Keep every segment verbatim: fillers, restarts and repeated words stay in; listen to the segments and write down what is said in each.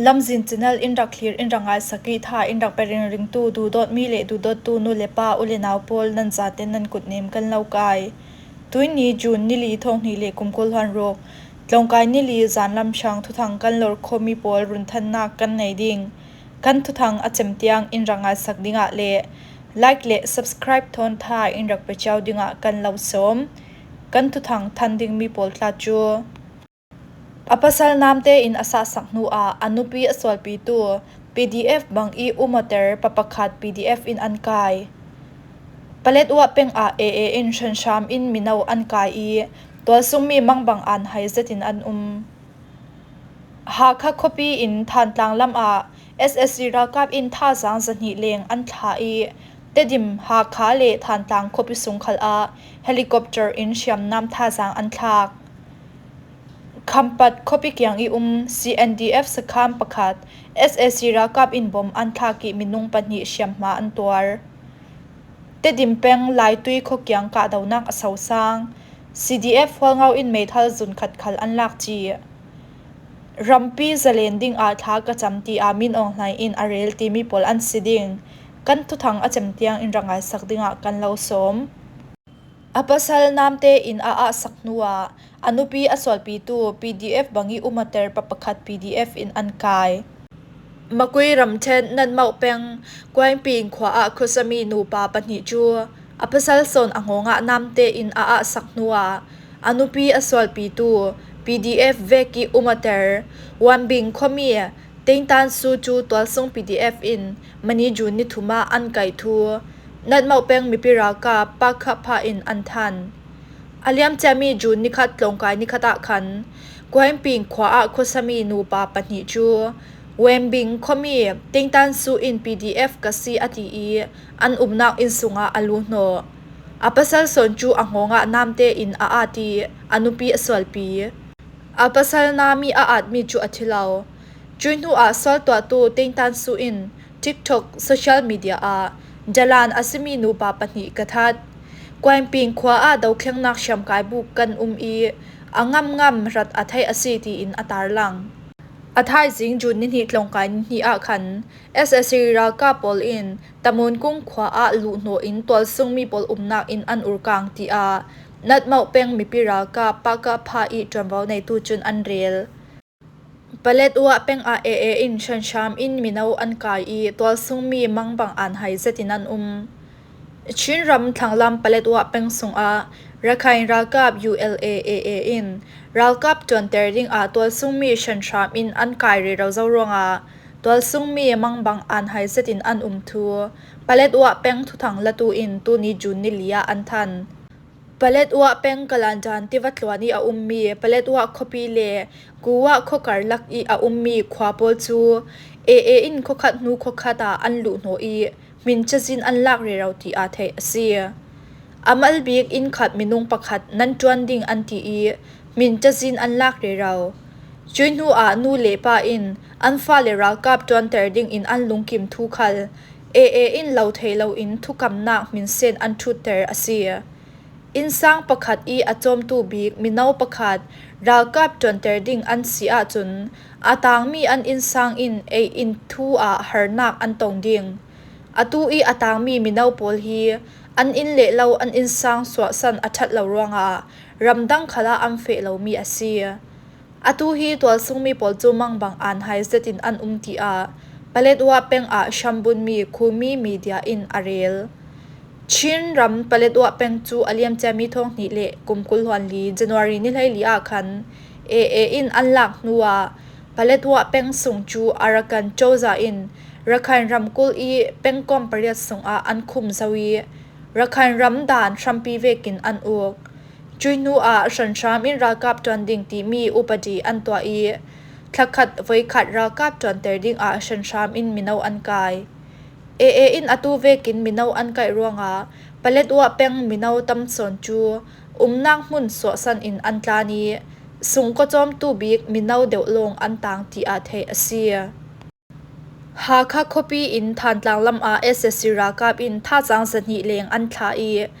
Lamzin Channel in rak thlir, in rak ngaisak i tha in rak pe ringringtu duhdawtmi le duhdawttu nu le pa, u le nau pawl, nan zate nan kutnem kan lo kai. Tuini June ni li, thawng hnih le kum kul hluan ruk, Tlawngkai ni li zan lam hrang thuthang kan lor khawmi pawl runthannak kan nei ding. Kan thuthang a cem tiang in rak ngaisak dingah le like le subscribe thawn tha in rak pe cio dingah kan lo sawm. Kan thuthang than dingmi pawl tla cu: A pasal namte in a sahsak hnuah a nupi a sualpitu P D F bang i umater pa pakhat P D F in an kai. Paletwa peng ah A A in hranhram in mino an kai i tualsungmi mangbang an hai zetin an um. Hakha khuapi in Thantlang lam ah S S C ralkap in thazaang zahnih leng an thlah i Tedim, Hakha le Thantlang khuapi sung khal ah helicopter in hriamnam thazaang an thlak. Khampat khuapi kiang i um C N D F sakham pakhat S S C ralkap in bom an thlak i minung pahnih hriamhma an tuar. Tedim peng Laitui khuakiang kahdohnak a sosang. C D F Hualngo in meithal zun khat khal an lak ci. Rampi zalen ding ah thla ka cam ti ah Min Aung Hlaing in a rel timi pawl an si ding. Kan thuthang a cem tiang in rak ngaisak dingah kan lo sawm. A pasal namte in a ahsak hnuah a nupi a sualpitu P D F bang i umater pa pakhat P D F in an kai. Makui ramṭhen Natmauh peng Kuaingping khua ah khuasami nupa pahnih cu a pasal sawn a ngawngah namte in a ahsak hnuah a nupi a sualpitu P D F vek i umater Wanbing khuami Tengtan Su cu tualsung P D F in mani June ni thum ah an kaih thu Natmauh peng mipi ralkap Pakha Pha in an than. A liamciami June nikhat Tlawngkai nikhat ah khan Kuaingping khua ah khuasami nupa pahnih cu Wanbing khuami Tengtan Su in P D F ka si a ti i an umnak inn sungah a luhhnawh. A pasal sawn cu a ngawngah namte in a at i a nupi a sualpi. A pasal nami a atmi cu a thi lo. Cuih hnu ah sualtuahtu Tengtan Su in TikTok social media ah Jalan a simi nupa pahnih ka that. Kuaingping khua ah dothlennak hriamkai buk kan um i a ngamngam rat a theih a si tiin a tarlang. A thaizing June ni hnih Tlawngkai ni hnih ah khan S S C ralkap pawl in Tamunkung khua ah luhhnawh in tualsungmi pawl umnak inn an urkang tiah Natmauh peng mipi ralkap Pakha Pha i ṭuanvo neitu cun an rel. Paletwa peng ah A A in hranhram in mino an kai i tualsungmi mangbang an hai zetin an um. Chinram thlanglam Paletwa peng sungah Rakhine ralkap U L A A A in ralkap ṭuanter dingah tualsungmi hranhram in an kai rero zo ruangah tualsungmi mangbang an hai zetin an um thu Paletwa peng thuthang latu in tuni June ni li ah an than. Paletwa peng Kalanjan tiva tluan i a ummi Paletwa khuapi le Kuwa khua karlak i a ummi khua pawl cu A A in khuakhat hnu khuakhat ah an luhhnawh i hmin cazin an lak rero tiah theih a si. A mal bik inn khat minung pakhat nan ṭuan ding an ti i hmin cazin an lak rero. Cuih hnu ah nu le pa in an fale ralkap ṭuanter dingin an lungkim thu khal A A in lo thei loin thukamnak hminsen an ṭhutter a si. Innsang pakhat i a cawmtu bik mino pakhat ralkap ṭuanter ding an si ahcun a tangmi an innsang in ei in thu ah harnak an tong ding. Atu i a tangmi mino pawl hi an inn le lo an innsang suahsan a ṭhat lo ruangah ramdang khalah an feh lomi a si. Atu hi tualsungmi pawl cu mangbang an hai zetin an um tiah Paletwa peng ah hrambunmi Khumi media in a rel. Chin ram Paletwa peng cu a liamciami thawng hnih le kum kul hluan li January ni hleili ah khan A A in an lak hnuah Paletwa peng sung cu Arakan cozah in Rakhine ramkulh i pengkawm pariat sungah an khum zo i Rakhine ram dan hrampi vekin an uk. Cuih hnu ah hranhram in ralkap ṭuan ding timi upadi an tuah i thlakhat voikhat ralkap ṭuanter dingah hranhram in mino an kai. A A in atu vekin mino an kaih ruangah Paletwa peng mino tam sawn cu umnak hmun suahsan in an tlan i sungkua cawmtu bik mino deuh lawng an tang tiah theih a si. Hakha khuapi in Thantlang lam ah S S C ralkap in thazaang zahnih leng an thlah i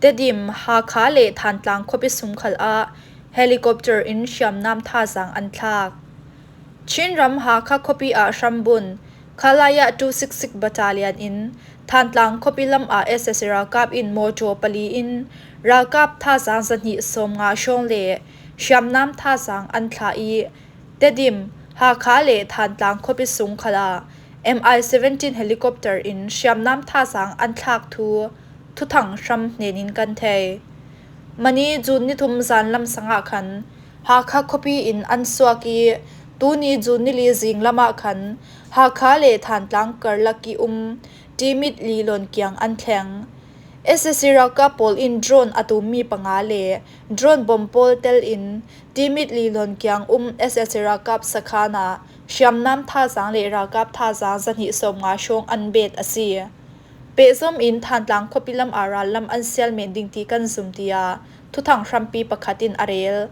Tedim, Hakha le Thantlang khuapi sung khal ah helicopter in hriamnam thazaang an thlak. Chinram Hakha khuapi ah hrambun Khalaya two six six Battalion in Thantlang khuapi lam ah S S C ralkap in mawṭaw pali in ralkap thazang zahnih sawmnga hrawng le hriamnam thazang an thlah i, Tedim, Hakha le Thantlang khuapi sung khal ah M I seventeen helicopter in hriamnam thazang an thlak thu thuthang hram hnen in kan thei. Mani June ni thum zan lam sang ah khan Hakha khuapi in an suak i, tuni June ni li zing lam ah khan Hakha le Thantlang karlak i um Timit Lilon kiang an thleng. S S C ralkap pawl in drone a tum mi panga le drone bomb pawl tel in Timit Lilon kiang um S S C ralkap sakhan ah hriamnam thazang le ralkap thazang zahnih sawmnga hrawng an bet a si. Pehzom in Thantlang khuapi lam ah ral lam an sial men ding ti kan zum, tiah thuthang hrampi pakhat in a rel.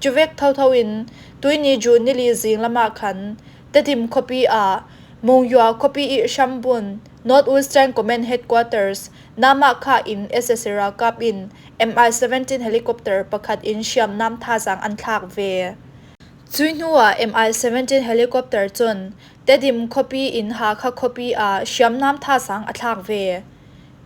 Cuvek thotho in, tuini June ni li zing lam ah khan Tedim khuapi ah Mongyua khuapi i hrambun North Western Command Headquarters Namakha in S S C ralkap in M I seventeen helicopter pakhat in hriamnam thazang an thlak ve. Cui hnuah M I seventeen helicopter cun Tedim khuapi in Hakha khuapi ah hriamnam thazang a thlak ve.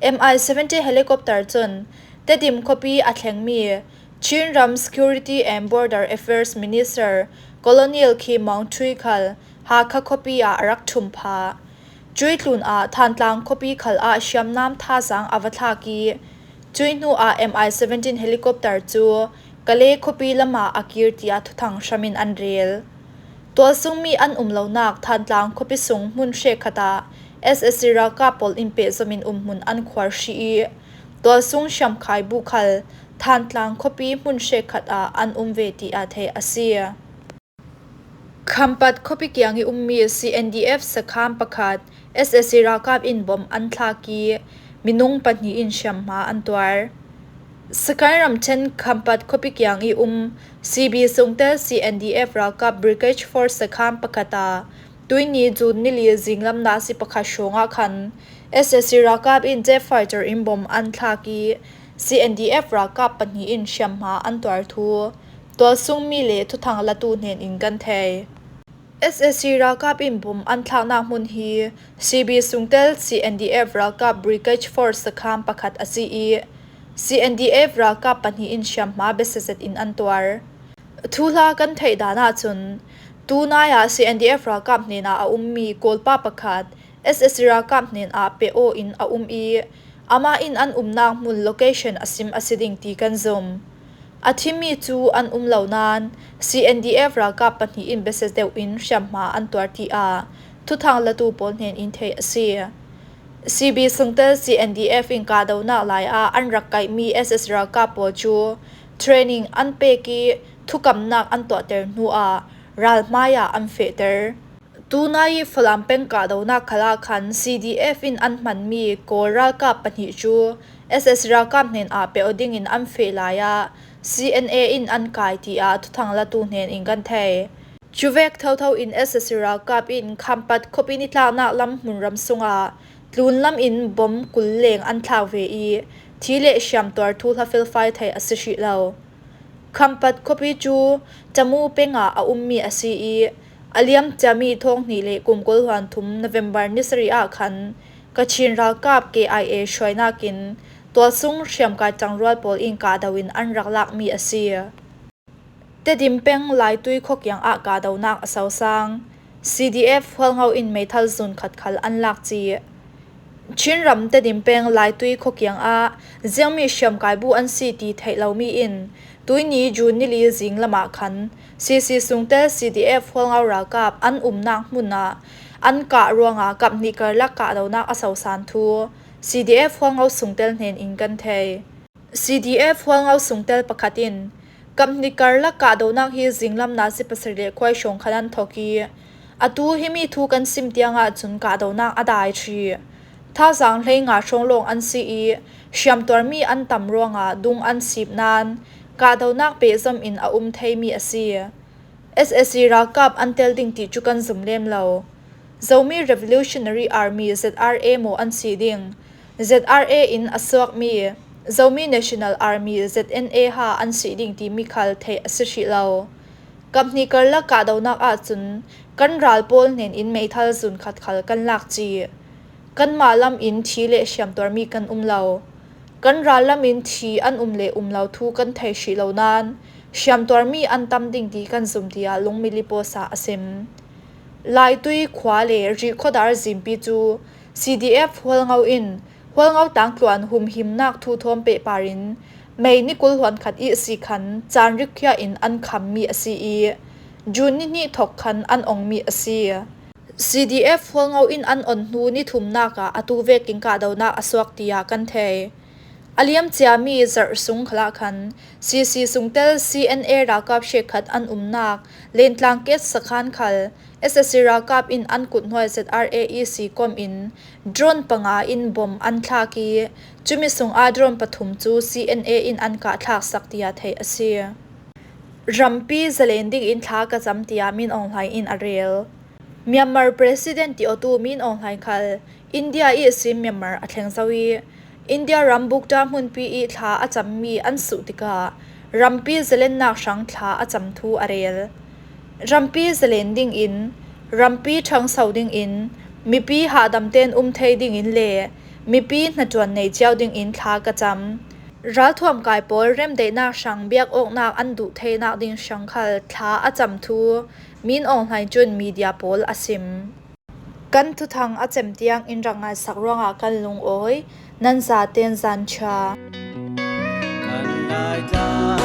M I seventeen helicopter cun Tedim khuapi a thlengmi Chinram Security and Border Affairs Minister Colonel Khi Maung Thui khal Hakha khuapi ah a rak ṭhum phah. Cui tlun ah Thantlang khuapi khal ah hriamnam thazang a va thlak i, cui hnu ah M I seventeen helicopter cu Kale khuapi lam ah a kir, tiah thuthang hram in an rel. Tualsung mi an um lonak Thantlang khuapi sung hmun hrekkhat ah S S C ralkap pawl in pehzom in umhmun an khuar hrih i, tualsung hriamkhai bu khal Thantlang khuapi hmun hrekkhat ah an um ve, tiah theih a si. Khampat khuapi kiang i ummi C N D F sakhan pakhat S S C ralkap in bomb an thlak i, minung pahnih in hriamhma an tuar. Sagaing ramṭhen Khampat khuapi kiang i um C B sungtel C N D F ralkap Brigade four sakhan pakhat ah tuini June ni li zinglam nazi pakhat hrawng ah khan S S C ralkap in jet fighter in bomb an thlak i, C N D F ralkap pahnih in hriamhma an tuar thu tualsung mi le thuthang latu hnen in kan thei. S S C ralkap in bomb an thlaknak hmun hi C B sungtel C N D F ralkap Brigade four sakhan pakhat a si i, C N D F ralkap pahnih in hriamhma biasia zet in an tuar. Thuhla kan theih dan ahcun, tunai ah C N D F ralkap hnenah a ummi Kawlpa pakhat S S C ralkap hnenah pe aw in a um i, amah in an umnak hmun location a sim a si ding ti kan zum. A thimmi cu an um lo nain C N D F ralkap pahnih in biasia deuh in hriamhma an tuar, tiah thuthang latu pawl hnen in theih a si. C B sungtel C N D F in kahdohnak lai ah an rak kaihmi S S C ralkap pawl cu training an pek i, thukamnak an tuahter hnu ah ral hmai ah an fehter. Tunai i Falam peng kahdohnak khal ah khan C D F in an hmanmi Kawl ralkap pahnih cu S S C ralkap hnenah pe aw dingin an feh lai ah C N A in an kai, tiah thuthang latu hnen in kan thei. Cuvek thotho in S S C ralkap in Khampat khuapi nitlaknak lam hmunram sungah tlunlam in bomb kul leng an thlak ve i, thi le hriamtuar thuhla felfai theih a si hrih lo. Khampat khuapi cu Tamu peng ah a ummi a si i, a liam ciami thawng hnih le kum kul hluan thum November ni sarih ah khan Kachin ralkap K I A hruainak in tualsung hriamkai ṭangrual pawl in kahdoh in an rak lakmi a si. Tedim peng Laitui khuakiang ah kahdohnak a sosang. C D F hualngo in meithal zun khat khal an lak cih. Chinram Tedim peng Laitui khuakiang ah ziangmi hriamkai bu an si ti theih lomi in tuini June ni li zinglam ah khan C C sungtel C D F hualngo ralkap an umnak hmun ah an kah ruangah kap hnih karlak kahdohnak a sosan thu C D F hualngo sungtel hnen in kan thei. C D F hualngo sungtel pakhat in, kap hnih karlak kahdohnak hi zinglam nazi pasarih le khuai hrawng khan an thawk i, atu himi thu kan sim tiang ahcun kahdohnak a dai ṭhi. Thazang hleinga hrawng lawng an si i, hriamtuarmi an tam ruangah dung an sip nain kahdohnak pehzom in a um theimi a si. S S C ralkap an tel ding ti cu kan zum lem lo. Zomi Revolutionary Army, Z R A maw an si ding? Z R A in a suakmi Zomi National Army, Z N A ha an si ding timi khal theih a si hrih lo. Kaphnih karlak kahdohnak ahcun kan ral pawl hnen in meithal zun khat khal kan lak cih. Kanmah lam in thi le hriamtuarmi kan um lo. Kan ral lam in thi an um le um lo thu kan thei hrih lo nain hriamtuarmi an tam ding ti kan zum, tiah Lungmili Post ah a sim. Laitui khua le Rihkhawdar zimpi cu C D F Hualngo in Hualngo tangtluan humhimnak thu thawm pehpar in May ni kul hluan khat ihsi khan caan rikkhia in an khammi a si i June ni hnih thawk khan an ongmi a si. C D F Hualngo in an on hnu ni thumnak ah atu vekin kahdohnak a suak tiah kan thei. A liamciami zarh sung khalah khan C C sungtel C N A ralkap hrekkhat an umnak Lentlang Ket sakhan khal S S C ralkap in an kuthnuai Z R A E C kom in drone panga in bom an thlak i cumi sungah drone pathum cu C N A in an kahthlak sak tiah theih a si. Rampi zalen dingin thla ka cam tiah Min Aung Hlaing in a rel. Myanmar President ti awtu Min Aung Hlaing khal India ihsin Myanmar a thleng zo i India ram Bukta hmunpi i thla a cammi an suh tikah rampi zalennak hrang thla a cam thu a rel. Rampi zalen dingin, rampi ṭhangso dingin, mipi hahdam tein um thei dingin le mipi hnaṭuan nei cio dingin thla ka cam. Ralthuam kai pawl remdaihnak hrang biak awknak an duh theinak ding hrang khal thla a cam thu Min Aung Hlaing cun media pawl a sim. Kan thuthang a cem tiang in rak ngaisak ruangah kan lungawi, nan zaten zan ṭha. Kan Laitlang